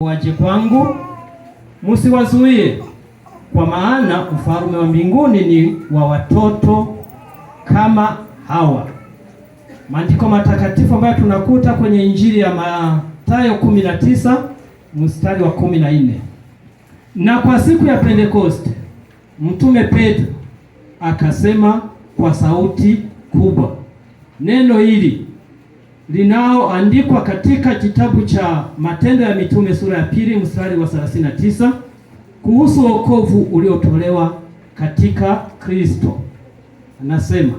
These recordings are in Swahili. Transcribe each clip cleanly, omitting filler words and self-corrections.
Waje kwangu, msiwazuie, kwa maana ufalme wa mbinguni ni wa watoto kama hawa. Maandiko matakatifu ambayo tunakuta kwenye Injili ya Mathayo 19 mstari wa 14. Na kwa siku ya Pentekoste Mtume Petro akasema kwa sauti kubwa neno hili linaoandikwa katika kitabu cha Matendo ya Mitume sura ya 2 mstari wa 39 kuhusu wokovu uliotolewa katika Kristo. Anasema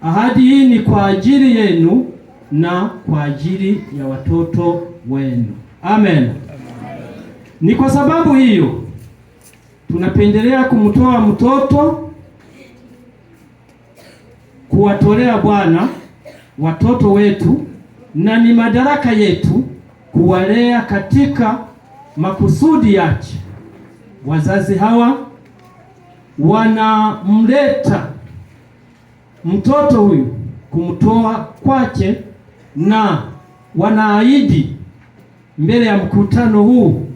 ahadi hii ni kwa ajili yenu na kwa ajili ya watoto wenu. Amen. Ni kwa sababu hiyo tunapendelea kumtoa mtoto, kuwatolea Bwana watoto wetu, na ni madaraka yetu kuwalea katika makusudi yake. Wazazi hawa wanamleta mtoto huyu kumtoa kwake, na wanaahidi mbele ya mkutano huu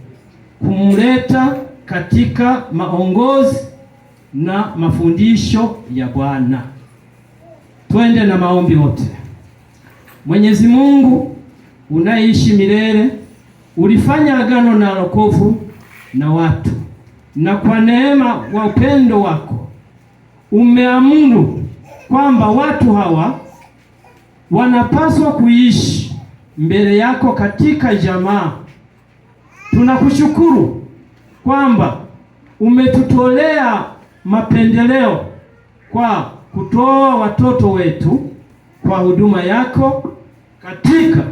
kumleta katika maongozi na mafundisho ya Bwana. Twende na maombi wote. Mwenyezi Mungu unaishi milele, ulifanya agano na wokovu na watu, na kwa neema wa upendo wako umeamuru kwamba watu hawa wanapaswa kuishi mbele yako katika jamaa. Tunakushukuru kwamba umetutolea mapendeleo kwa kutoa watoto wetu kwa huduma yako katika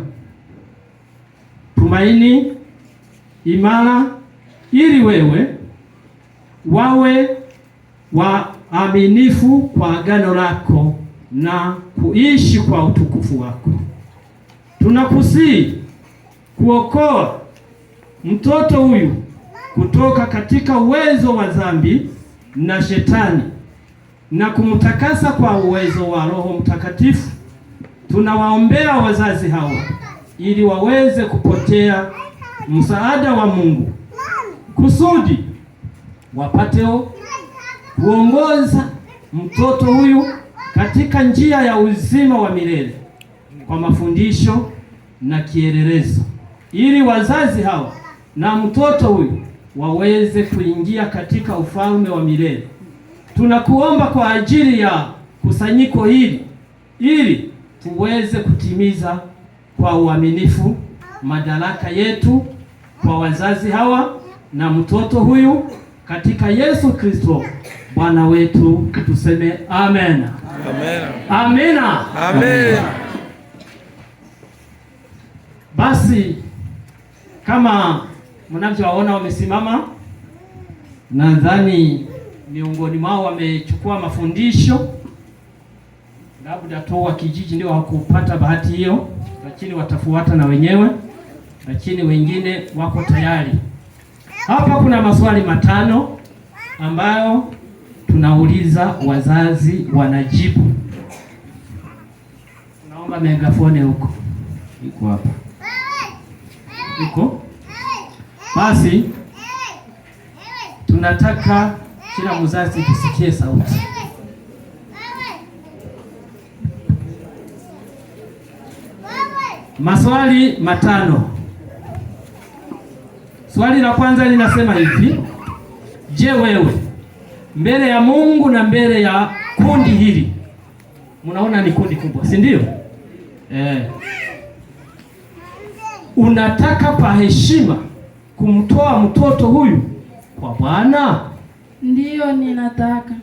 tumaini imara, ili wewe wawe waaminifu kwa agano lako na kuishi kwa utukufu wako. Tunakusihi kuokoa mtoto huyu kutoka katika uwezo wa dhambi na shetani na kumtakasa kwa uwezo wa Roho Mtakatifu. Tunawaombea wazazi hawa ili waweze kupotea msaada wa Mungu kusudi wapate kuongoza mtoto huyu katika njia ya uzima wa milele kwa mafundisho na kielelezo, ili wazazi hawa na mtoto huyu waweze kuingia katika ufalme wa milele. Tunakuomba kwa ajili ya kusanyiko hili ili tuweze kutimiza kwa uaminifu madaraka yetu kwa wazazi hawa na mtoto huyu katika Yesu Kristo Bwana wetu, tuseme amen. Amen. Amina. Amen. Basi kama mnavyowaona wamesimama, nadhani miongoni mwao wamechukua mafundisho, labda tu wa kijiji ndio hawakupata bahati hiyo, lakini watafuata na wenyewe, lakini wengine wako tayari. Hapa kuna maswali 5 ambayo tunauliza wazazi wanajibu. Tunaomba megafone huko. Iko hapa. Iko? Basi tunataka kila mzazi tusikie sauti. Maswali 5. Swali la kwanza linasema hivi: je, wewe mbele ya Mungu na mbele ya kundi hili, mnaona ni kundi kubwa, si ndio? Unataka kwa heshima kumtoa mtoto huyu kwa Bwana? Ndiyo ninataka.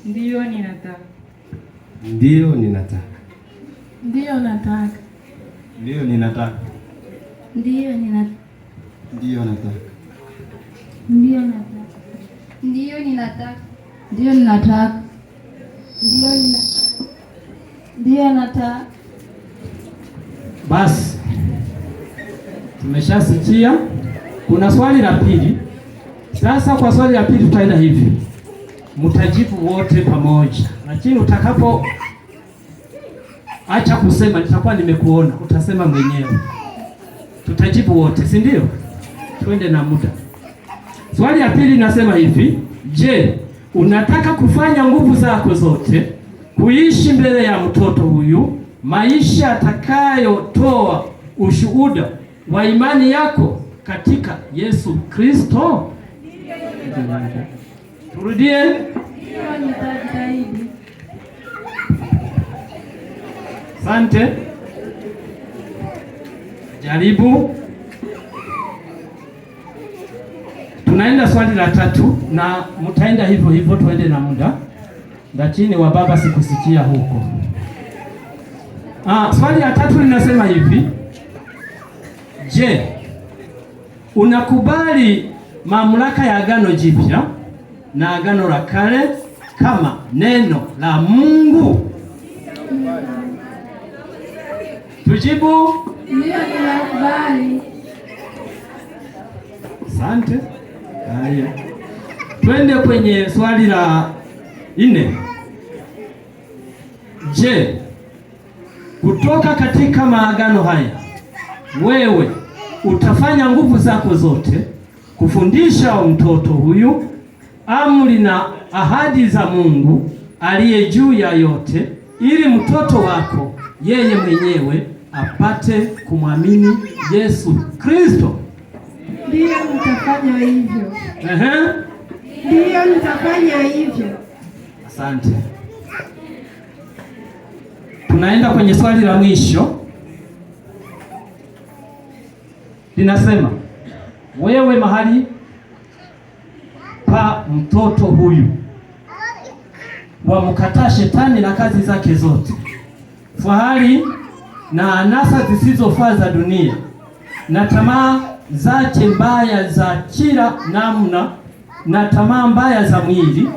Ndiyo ninataka. Ndiyo ninataka. Ndiyo nataka. Ndiyo ninataka. Ndiyo ninataka. Ndiyo nataka. Ndiyo nataka. Ndiyo ninataka. Ndiyo ninataka. Ndiyo ninataka. Ndiyo nataka. Basi tumeshasikia. Kuna swali la pili. Sasa kwa swali la pili tutaenda hivi, mtajibu wote pamoja, lakini utakapo acha kusema nitakuwa nimekuona, utasema mwenyewe. Tutajibu wote, si ndio? Twende na muda. Swali ya pili nasema hivi, je, unataka kufanya nguvu zako zote kuishi mbele ya mtoto huyu maisha atakayotoa ushuhuda wa imani yako katika Yesu Kristo? Turudie. Ndiyo, nitajitahidi. Asante. Jaribu. Tunaenda swali la tatu na mtaenda hivyo hivyo, tuende na muda. Lakini wa baba sikusikia huko. Swali la tatu linasema hivi. Je, unakubali mamlaka ya Agano Jipya na Agano la Kale kama neno la Mungu? Tujibu. Ndiyo, ninakubali. Asante. Haya, twende kwenye swali la 4. Je, kutoka katika maagano haya wewe utafanya nguvu zako zote kufundisha mtoto huyu amri na ahadi za Mungu aliye juu ya yote, ili mtoto wako yeye mwenyewe apate kumwamini Yesu Kristo? Ndiyo, nitafanya hivyo. Ndiyo, nitafanya hivyo. Asante. Tunaenda kwenye swali la mwisho. Linasema, wewe mahali pa mtoto huyu wamkataa shetani na kazi zake zote, fahari na anasa zisizofaa za dunia na tamaa zake mbaya za kila namna na tamaa mbaya za mwili,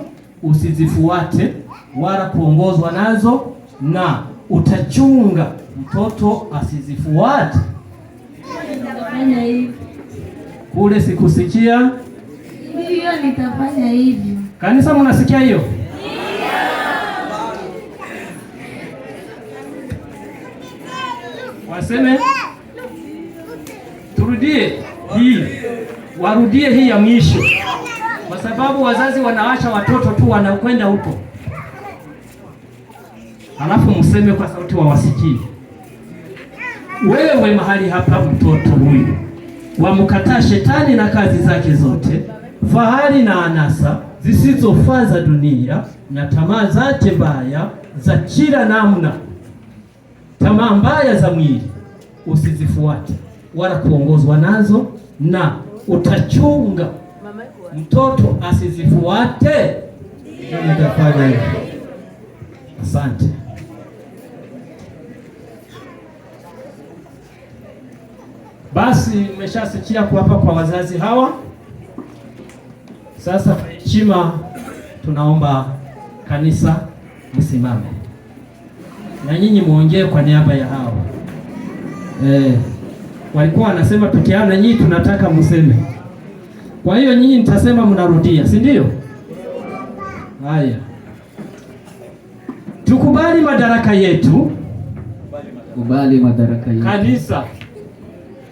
usizifuate wala kuongozwa nazo, na utachunga mtoto asizifuate. Nitafanya hivyo. Kule sikusikia. Ndiyo, nitafanya hivyo. Kanisa, mnasikia hiyo? Waseme, turudie hii, warudie hii ya mwisho, kwa sababu wazazi wanaacha watoto tu wanakwenda huko. Halafu mseme kwa sauti wawasikie. Wewe mahali hapa mtoto huyu wamkataa shetani na kazi zake zote, fahari na anasa zisizofaa za dunia na tamaa zake mbaya za kila namna, tamaa mbaya za mwili, usizifuate wala kuongozwa nazo, na utachunga mtoto asizifuate. Nitafanya hivyo. Asante. Basi mmeshasikia kuapa kwa wazazi hawa. Sasa kwa heshima tunaomba kanisa msimame na nyinyi muongee kwa niaba ya hawa. Walikuwa wanasema peke yao na nyinyi tunataka mseme. Kwa hiyo nyinyi nitasema mnarudia, si ndio? Haya. Tukubali madaraka yetu. Kubali madaraka yetu. Kanisa.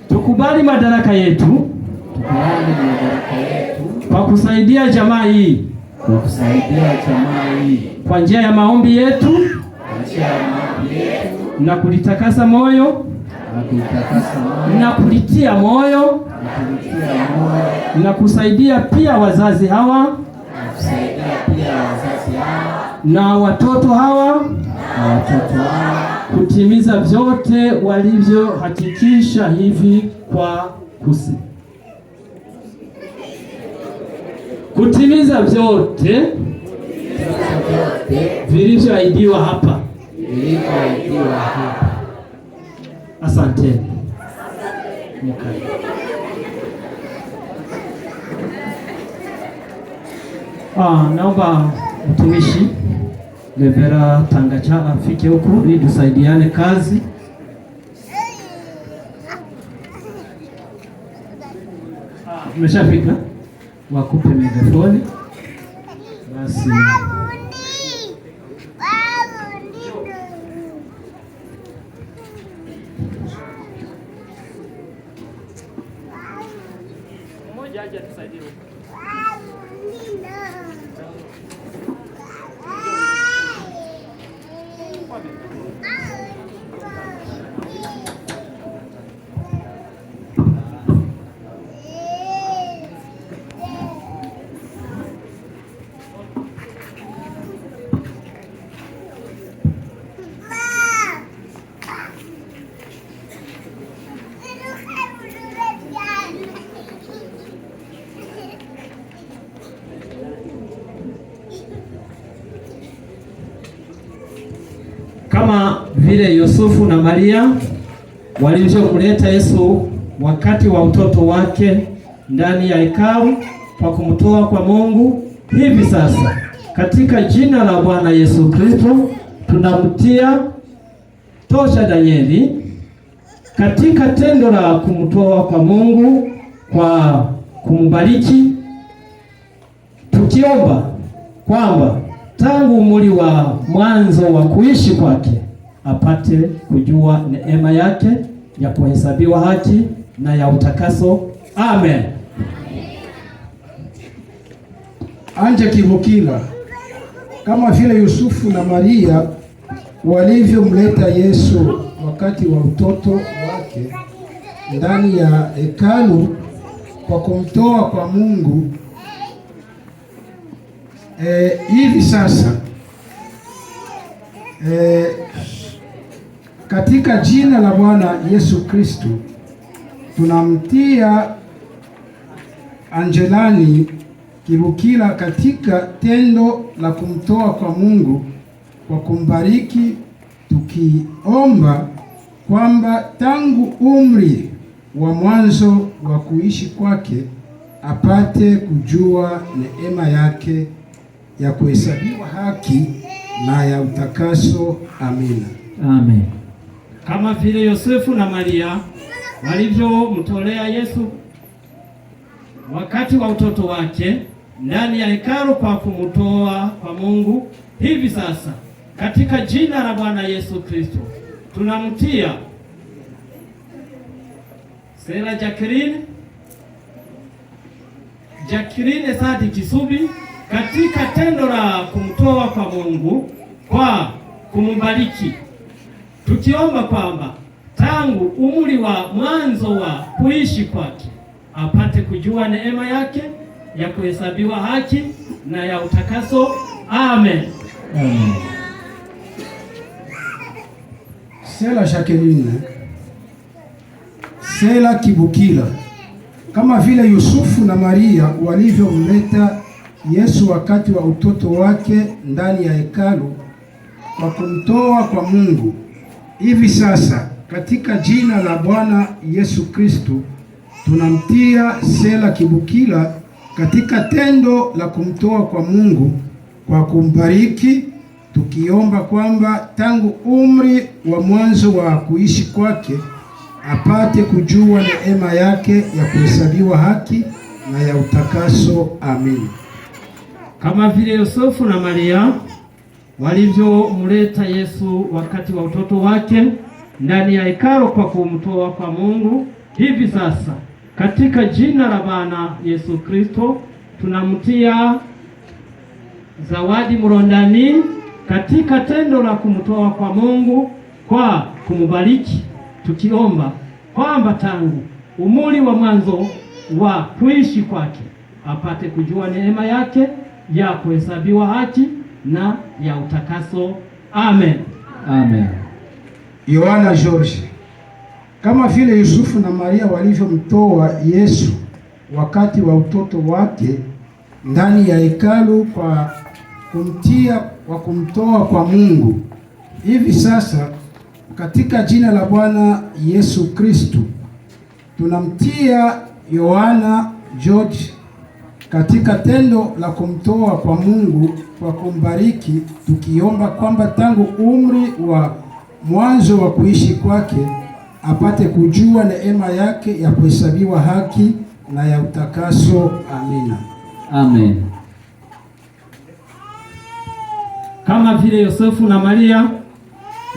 Tukubali madaraka yetu. Tukubali madaraka yetu. Kwa kusaidia jamaa hii. Kwa kusaidia jamaa hii. Kwa njia ya maombi yetu. Kwa njia ya maombi yetu. Na kulitakasa moyo. Na kulitakasa moyo. Na kulitia moyo. Na kulitia moyo. Na kusaidia pia wazazi hawa. Na kusaidia pia wazazi hawa. Na watoto hawa. Na watoto hawa. Kutimiza vyote walivyohakikisha hivi kwa kusi. Kutimiza vyote vilivyoahidiwa hapa. Vilivyoahidiwa hapa. Asanteni. Mkae. Naomba mtumishi Levera Tangacha afike huku ili tusaidiane kazi. Umeshafika? Wakupe megafoni. Basi. Jaji atusaidie huko. Kama vile Yusufu na Maria walivyomleta Yesu wakati wa utoto wake ndani ya hekalu kwa kumtoa kwa Mungu, hivi sasa katika jina la Bwana Yesu Kristo tunamtia Tosha Danieli katika tendo la kumtoa kwa Mungu kwa kumbariki, tukiomba kwamba tangu umri wa mwanzo wa kuishi kwake apate kujua neema yake ya kuhesabiwa haki na ya utakaso. Amen. Anje Kivukila, kama vile Yusufu na Maria walivyomleta Yesu wakati wa utoto wake ndani ya hekalu kwa kumtoa kwa Mungu, hivi sasa katika jina la Bwana Yesu Kristo tunamtia Angelani Kivukila katika tendo la kumtoa kwa Mungu kwa kumbariki, tukiomba kwamba tangu umri wa mwanzo wa kuishi kwake apate kujua neema yake ya kuhesabiwa haki na ya utakaso. Amina. Amen. Kama vile Yosefu na Maria walivyomtolea Yesu wakati wa utoto wake ndani ya hekalu kwa kumtoa kwa Mungu, hivi sasa katika jina la Bwana Yesu Kristo tunamtia Sera Jacqueline Sadi Kisubi katika tendo la kumtoa kwa Mungu kwa kumbariki, tukiomba kwamba tangu umri wa mwanzo wa kuishi kwake apate kujua neema yake ya kuhesabiwa haki na ya utakaso. Amen. Amen. Sela Jacqueline Sela Kibukila, kama vile Yusufu na Maria walivyomleta Yesu wakati wa utoto wake ndani ya hekalu kwa kumtoa kwa Mungu, hivi sasa katika jina la Bwana Yesu Kristo tunamtia Sela Kibukila katika tendo la kumtoa kwa Mungu kwa kumbariki, tukiomba kwamba tangu umri wa mwanzo wa kuishi kwake apate kujua neema yake ya kuhesabiwa haki na ya utakaso. Amin. Kama vile Yosefu na Maria walivyomleta Yesu wakati wa utoto wake ndani ya hekalu kwa kumtoa kwa Mungu, hivi sasa katika jina la Bwana Yesu Kristo tunamtia Zawadi Murondani katika tendo la kumtoa kwa Mungu kwa kumbariki, tukiomba kwamba tangu umri wa mwanzo wa kuishi kwake apate kujua neema yake ya kuhesabiwa haki na ya utakaso. Amen. Amen. Yohana George, kama vile Yusufu na Maria walivyomtoa Yesu wakati wa utoto wake ndani ya hekalu kwa kumtia kwa kumtoa kwa Mungu, hivi sasa katika jina la Bwana Yesu Kristo tunamtia Yohana George katika tendo la kumtoa kwa Mungu kwa kumbariki, tukiomba kwamba tangu umri wa mwanzo wa kuishi kwake apate kujua neema yake ya kuhesabiwa haki na ya utakaso. Amina. Amen. Kama vile Yosefu na Maria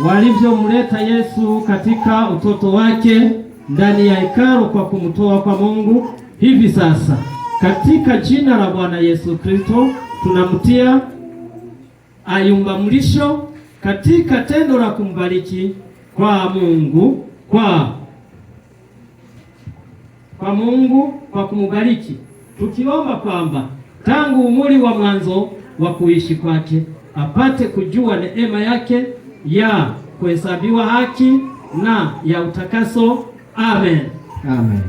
walivyomleta Yesu katika utoto wake ndani ya hekalu kwa kumtoa kwa Mungu, Hivi sasa katika jina la Bwana Yesu Kristo tunamtia Ayumba Mlisho katika tendo la kumbariki kwa Mungu kwa Mungu kwa kumbariki, tukiomba kwamba tangu umri wa mwanzo wa kuishi kwake apate kujua neema yake ya kuhesabiwa haki na ya utakaso. Amen. Amen.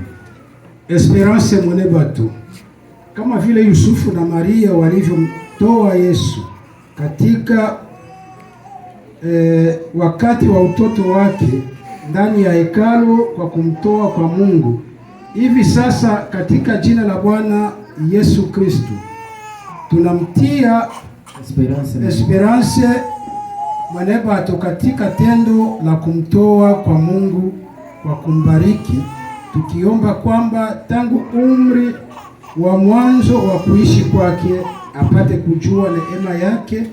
Esperance Mwenebatu, kama vile Yusufu na Maria walivyomtoa Yesu katika wakati wa utoto wake ndani ya hekalu kwa kumtoa kwa Mungu, hivi sasa katika jina la Bwana Yesu Kristo tunamtia Esperance. Esperance Mwenebatu katika tendo la kumtoa kwa Mungu kwa kumbariki, tukiomba kwamba tangu umri wa mwanzo wa kuishi kwake apate kujua neema yake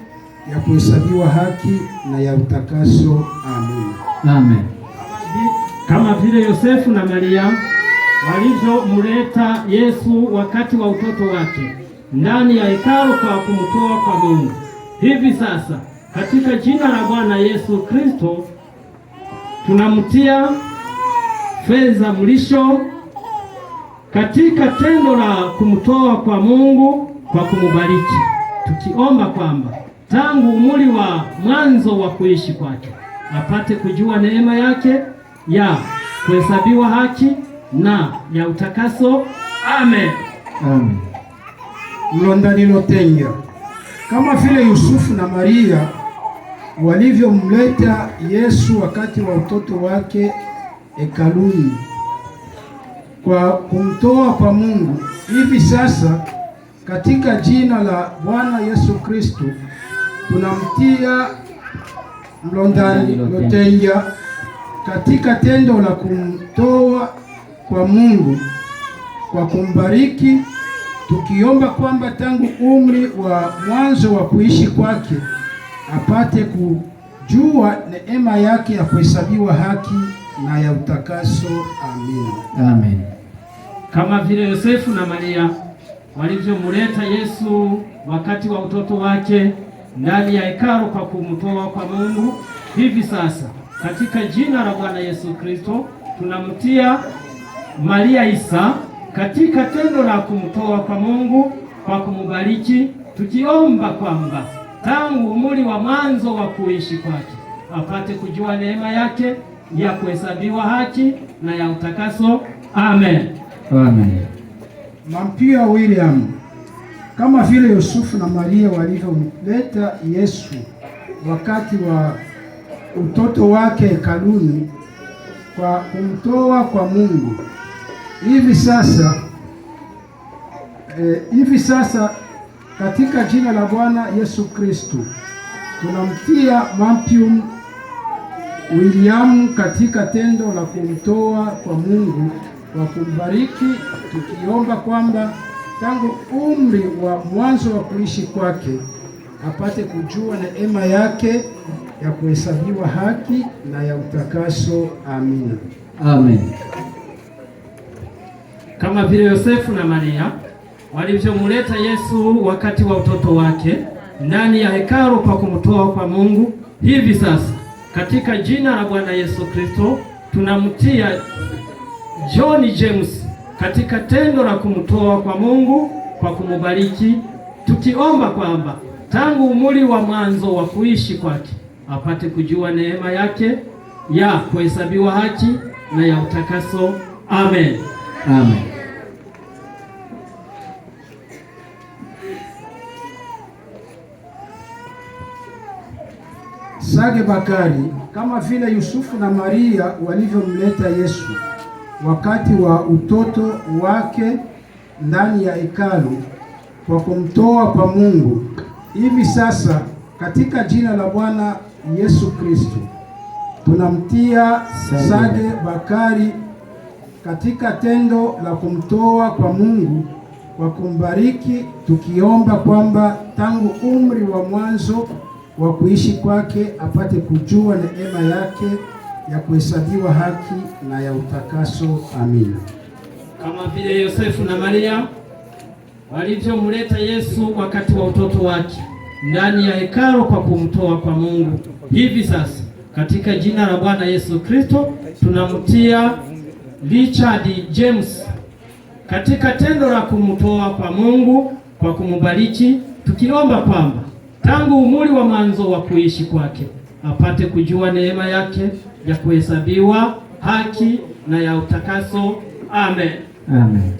ya kuhesabiwa haki na ya utakaso. Amen. Amen. Kama vile Yosefu na Maria walivyomleta Yesu wakati wa utoto wake ndani ya hekalu kwa kumtoa kwa Mungu, hivi sasa katika jina la Bwana Yesu Kristo tunamtia Feza Mlisho katika tendo la kumtoa kwa Mungu kwa kumubariki, tukiomba kwamba tangu umri wa mwanzo wa kuishi kwake apate kujua neema yake ya kuhesabiwa haki na ya utakaso. Amen. Amen. Mlondani Lotenga, kama vile Yusufu na Maria walivyomleta Yesu wakati wa utoto wake hekaluni kwa kumtoa kwa Mungu, hivi sasa katika jina la Bwana Yesu Kristo tunamtia Mlondani Lotenga katika tendo la kumtoa kwa Mungu kwa kumbariki, tukiomba kwamba tangu umri wa mwanzo wa kuishi kwake apate kujua neema yake ya kuhesabiwa haki na ya utakaso. Amina. Amen. Kama vile Yosefu na Maria walivyomleta Yesu wakati wa utoto wake ndani ya hekalu kwa kumtoa kwa Mungu, hivi sasa katika jina la Bwana Yesu Kristo tunamtia Maria Isa katika tendo la kumtoa kwa Mungu kwa kumubariki, tukiomba kwamba tangu umri wa mwanzo wa kuishi kwake apate kujua neema yake ya kuhesabiwa haki na ya utakaso. Amen. Amen. Mampia William, kama vile Yusufu na Maria walivyomleta Yesu wakati wa utoto wake hekaluni kwa kumtoa kwa Mungu, hivi sasa katika jina la Bwana Yesu Kristo tunamtia Mampium William katika tendo la kumtoa kwa Mungu kwa kumbariki, tukiomba kwamba tangu umri wa mwanzo wa kuishi kwake apate kujua neema yake ya kuhesabiwa haki na ya utakaso. Amina. Amen. Kama vile Yosefu na Maria walivyomleta Yesu wakati wa utoto wake ndani ya hekalu kwa kumtoa kwa Mungu, hivi sasa katika jina la Bwana Yesu Kristo tunamtia John James katika tendo la kumtoa kwa Mungu kwa kumubariki, tukiomba kwamba tangu umri wa mwanzo wa kuishi kwake apate kujua neema yake ya kuhesabiwa haki na ya utakaso. Amen. Amen. Sage Bakari, kama vile Yusufu na Maria walivyomleta Yesu wakati wa utoto wake ndani ya hekalu kwa kumtoa kwa Mungu, hivi sasa katika jina la Bwana Yesu Kristo tunamtia Sage Bakari katika tendo la kumtoa kwa Mungu kwa kumbariki, tukiomba kwamba tangu umri wa mwanzo wa kuishi kwake apate kujua neema yake ya kuhesabiwa haki na ya utakaso. Amina. Kama vile Yosefu na Maria walivyomleta Yesu wakati wa utoto wake ndani ya hekalu kwa kumtoa kwa Mungu, hivi sasa katika jina la Bwana Yesu Kristo tunamtia Richard James katika tendo la kumtoa kwa Mungu kwa kumbariki, tukiomba kwamba tangu umri wa mwanzo wa kuishi kwake apate kujua neema yake ya kuhesabiwa haki na ya utakaso. Amen. Amen.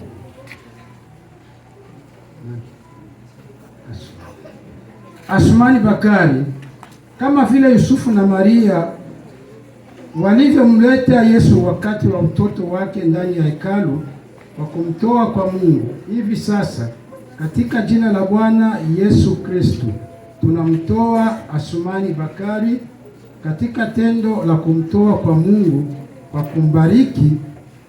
Asumani Bakari, kama vile Yusufu na Maria walivyomleta Yesu wakati wa utoto wake ndani ya hekalu kwa kumtoa kwa Mungu, hivi sasa katika jina la Bwana Yesu Kristo tunamtoa Asumani Bakari katika tendo la kumtoa kwa Mungu kwa kumbariki,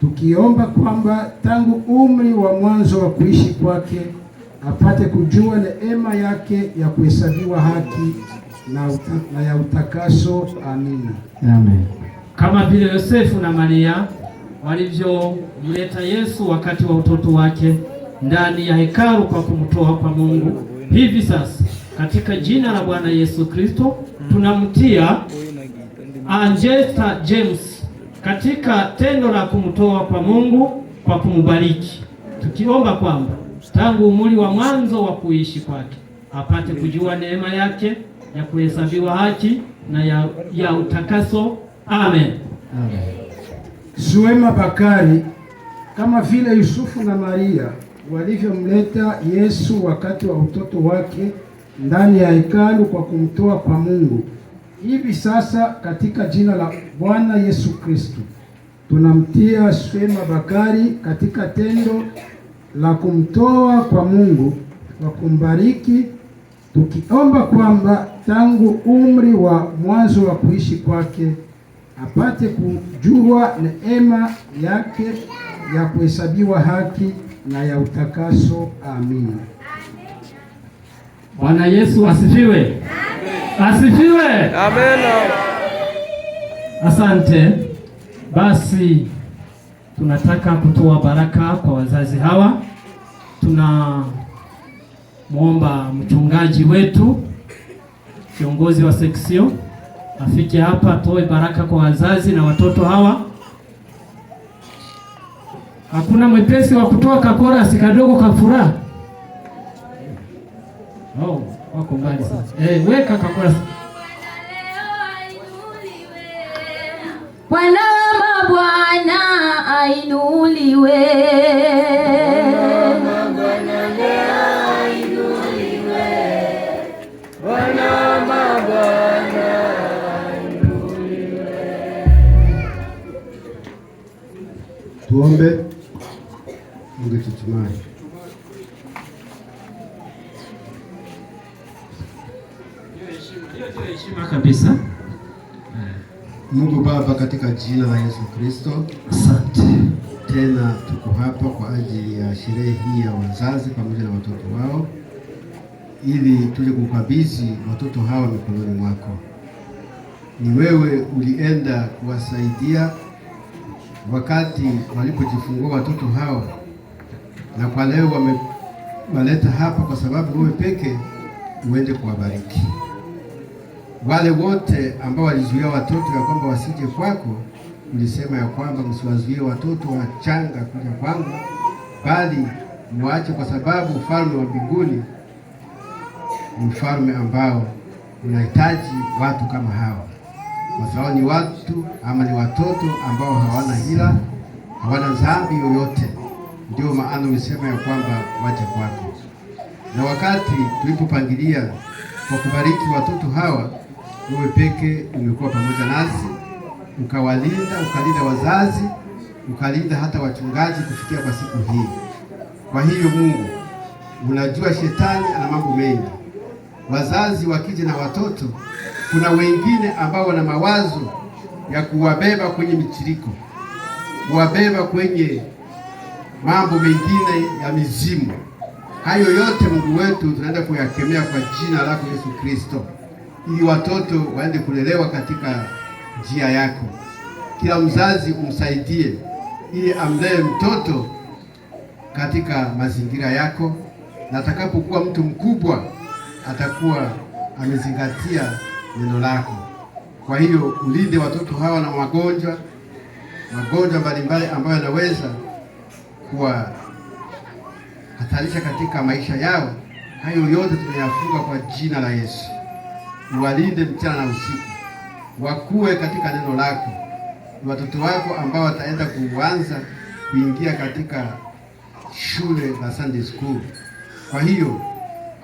tukiomba kwamba tangu umri wa mwanzo wa kuishi kwake apate kujua neema yake ya kuhesabiwa haki na ya utakaso. Amina. Amen. Kama vile Yosefu na Maria walivyomleta Yesu wakati wa utoto wake ndani ya hekalu kwa kumtoa kwa Mungu, hivi sasa katika jina la Bwana Yesu Kristo tunamtia Angesta James katika tendo la kumtoa kwa Mungu kwa kumbariki, tukiomba kwamba tangu umri wa mwanzo wa kuishi kwake apate kujua neema yake ya kuhesabiwa haki na ya utakaso. Amen. Amen. Zuema Bakari, kama vile Yusufu na Maria walivyomleta Yesu wakati wa utoto wake ndani ya hekalu kwa kumtoa kwa Mungu, hivi sasa katika jina la Bwana Yesu Kristo tunamtia Zuema Bakari katika tendo la kumtoa kwa Mungu kwa kumbariki, tukiomba kwamba tangu umri wa mwanzo wa kuishi kwake apate kujua neema yake ya kuhesabiwa haki na ya utakaso. Amina. Bwana Yesu asifiwe. Asifiwe. Amen. Asante. Basi tunataka kutoa baraka kwa wazazi hawa. Tunamuomba mchungaji wetu, kiongozi wa seksio, afike hapa atoe baraka kwa wazazi na watoto hawa. Hakuna mwepesi wa kutoa kakorasi kadogo ka furaha? Oh, wako mbali sana. Weka kakorasi. Bwana wa mabwana ainuliwe. Tuombe. Mungu tutumaye. Hiyo ndio heshima kabisa. Mungu Baba, katika jina la Yesu Kristo, asante. Tena tuko hapa kwa ajili ya sherehe hii ya wazazi pamoja na watoto wao, ili tuje kukabidhi watoto hawa mikononi mwako. Ni wewe ulienda kuwasaidia wakati walipojifungua watoto hawa, na kwa leo wamewaleta hapa kwa sababu wewe peke uende kuwabariki. Wale wote ambao walizuia watoto ya kwamba wasije kwako, ulisema ya kwamba msiwazuie watoto wachanga kuja kwangu, bali muache, kwa sababu ufalme wa mbinguni ni ufalme ambao unahitaji watu kama hawa, kwa sababu ni watu ama ni watoto ambao hawana hila, hawana dhambi yoyote. Ndio maana ulisema ya kwamba waje kwako. Na wakati tulipopangilia kwa kubariki watoto hawa, wewe peke umekuwa pamoja nasi, ukawalinda, ukalinda wazazi, ukalinda hata wachungaji kufikia kwa siku hii. Kwa hiyo Mungu, unajua shetani ana mambo mengi. Wazazi wakija na watoto, kuna wengine ambao wana mawazo ya kuwabeba kwenye michiriko, kuwabeba kwenye mambo mengine ya mizimu. Hayo yote Mungu wetu tunaenda kuyakemea kwa jina lako Yesu Kristo, ili watoto waende kulelewa katika njia yako. Kila mzazi umsaidie ili amlee mtoto katika mazingira yako, na atakapokuwa mtu mkubwa atakuwa amezingatia neno lako. Kwa hiyo ulinde watoto hawa na magonjwa mbalimbali ambayo yanaweza kuwahatarisha katika maisha yao. Hayo yote tunayafunga kwa jina la Yesu. Uwalinde mchana na usiku, wakue katika neno lako. Ni watoto wako ambao wataenda kuanza kuingia katika shule la Sunday school. Kwa hiyo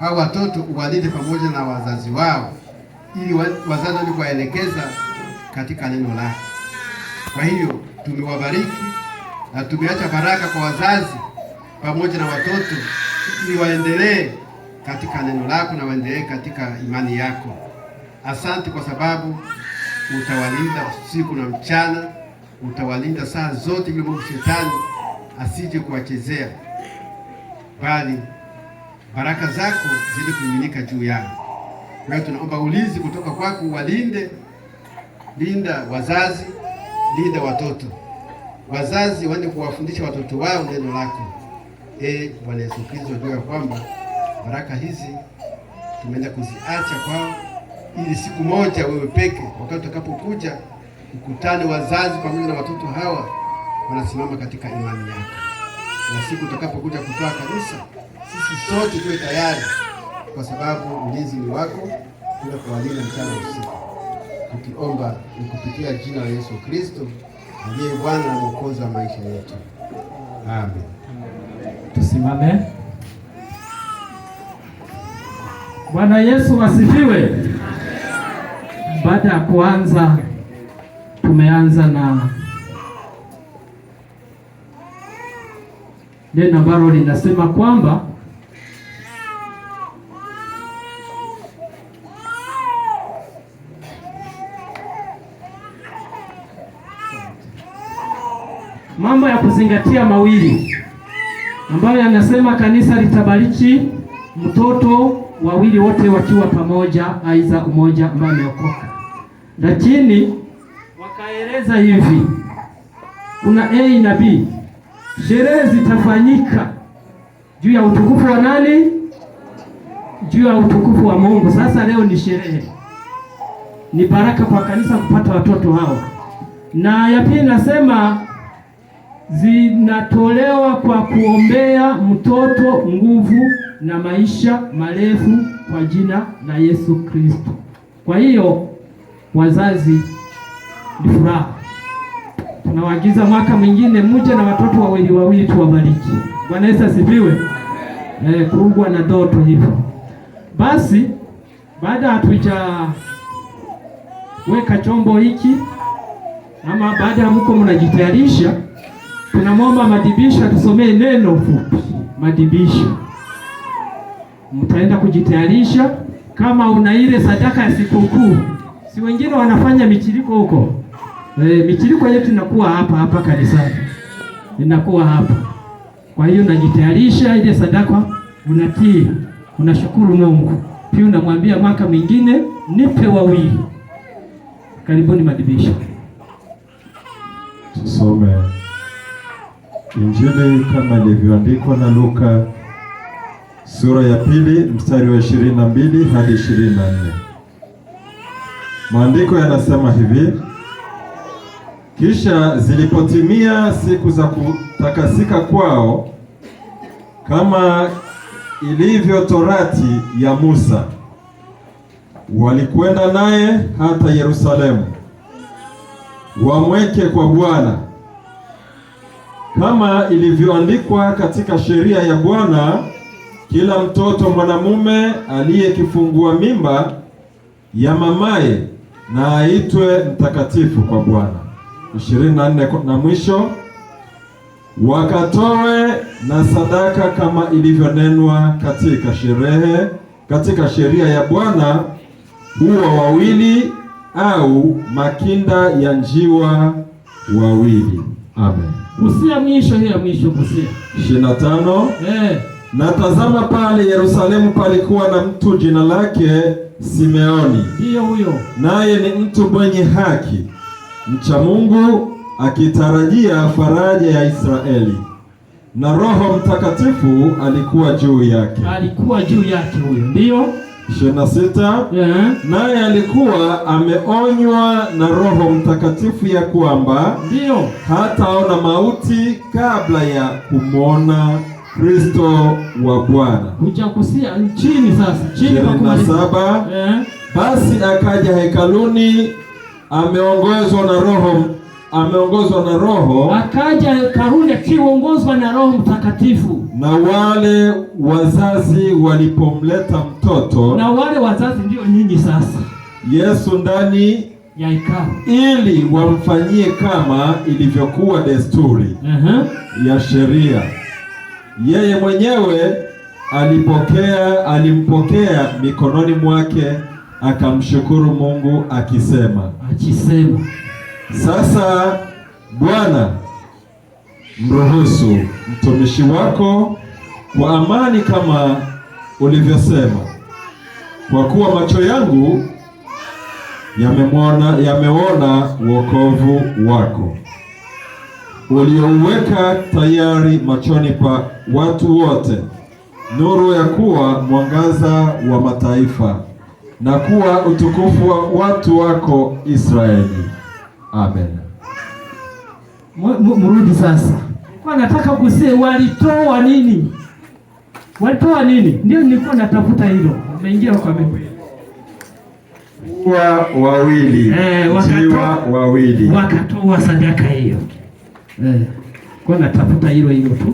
hao watoto uwalinde pamoja na wazazi wao, ili wazazi waje kuwaelekeza katika neno lako. Kwa hiyo tumewabariki na tumeacha baraka kwa wazazi pamoja na watoto, ili waendelee katika neno lako na waendelee katika imani yako. Asante kwa sababu utawalinda usiku na mchana, utawalinda saa zote, ili Mungu shetani asije kuwachezea, bali baraka zako zidi kumiminika juu yao. Kwa hiyo tunaomba ulinzi kutoka kwako, walinde, linda wazazi, linda watoto. Wazazi waende kuwafundisha watoto wao neno lako. Bwana Yesu Kristo, jua kwamba baraka hizi tumeenda kuziacha kwao, ili siku moja wewe peke, wakati utakapokuja, ukutane wazazi pamoja na watoto hawa wanasimama katika imani yako. Na siku utakapokuja kutoa kanisa, sisi sote tuwe tayari, kwa sababu ulinzi ni wako, bila kuwalinda mchana usiku. Tukiomba ni kupitia jina la Yesu Kristo aliye Bwana na Mwokozi wa maisha yetu. Amen. Tusimame. Bwana Yesu asifiwe. Baada ya kuanza, tumeanza na neno ambalo linasema kwamba mambo ya kuzingatia mawili ambayo yanasema kanisa litabariki mtoto wawili wote wakiwa pamoja, aidha umoja ambaye ameokoka. Lakini wakaeleza hivi, kuna A na B. Sherehe zitafanyika juu ya utukufu wa nani? Juu ya utukufu wa Mungu. Sasa leo ni sherehe, ni baraka kwa kanisa kupata watoto hao. Na ya pili nasema zinatolewa kwa kuombea mtoto nguvu na maisha marefu kwa jina la Yesu Kristo. Kwa hiyo wazazi, ni furaha. Tunawaagiza mwaka mwingine mje na watoto wawili wawili tuwabariki. Bwana Yesu asifiwe. Kurugwa na doto hivyo. Basi baada hatujaweka chombo hiki, ama baada mko mnajitayarisha, tunamwomba madibisha tusomee neno fupi. Madibisha, mtaenda kujitayarisha. Kama una ile sadaka ya sikukuu, si wengine wanafanya michiriko huko. Michiriko yetu inakuwa hapa hapa kanisani, inakuwa hapa. Kwa hiyo unajitayarisha ile sadaka, unatii, unashukuru Mungu, pia unamwambia mwaka mwingine nipe wawili. Karibuni madibisha. Tusome Injili kama ilivyoandikwa na Luka sura ya 2 mstari wa 22 hadi 24. Maandiko yanasema hivi: Kisha zilipotimia siku za kutakasika kwao, kama ilivyo torati ya Musa, walikwenda naye hata Yerusalemu wamweke kwa Bwana, kama ilivyoandikwa katika sheria ya Bwana, kila mtoto mwanamume aliyekifungua mimba ya mamaye na aitwe mtakatifu kwa Bwana. 24 na mwisho, wakatoe na sadaka kama ilivyonenwa katika sherehe, katika sheria ya Bwana, huwa wawili au makinda ya njiwa wawili. Amen. Gusia mwisho, hiyo mwisho gusia. 25. Na tazama, pale Yerusalemu palikuwa na mtu jina lake Simeoni. Ndiyo huyo. Naye ni mtu mwenye haki, mcha Mungu, akitarajia faraja ya Israeli. Na Roho Mtakatifu alikuwa juu yake. Alikuwa juu yake huyo, ndiyo. 26. Naye alikuwa ameonywa na Roho Mtakatifu ya kwamba ndiyo hataona mauti kabla ya kumwona Kristo wa Bwana. Hujakusia chini sasa, chini kwa kumaliza. 27. Basi akaja hekaluni ameongozwa na Roho, ameongozwa na Roho, Akaja hekaluni akiongozwa na Roho Mtakatifu. Na wale wazazi walipomleta mtoto Na wale wazazi ndio nyinyi sasa, Yesu ndani ya hekalu, ili wamfanyie kama ilivyokuwa desturi ya sheria, yeye mwenyewe alimpokea mikononi mwake, akamshukuru Mungu akisema, sasa Bwana, mruhusu mtumishi wako kwa amani kama ulivyosema, kwa kuwa macho yangu yameona wokovu wako uliouweka tayari machoni pa watu wote, nuru ya kuwa mwangaza wa mataifa na kuwa utukufu wa watu wako Israeli. Amen. Mrudi sasa. Kwa nataka kusie walitoa nini? Walitoa nini? Ndio nilikuwa natafuta hilo. Umeingia kwa mimi. Wa wawili. Jiwa wawili. Wakatoa sadaka hiyo. Kwa natafuta hilo hilo tu.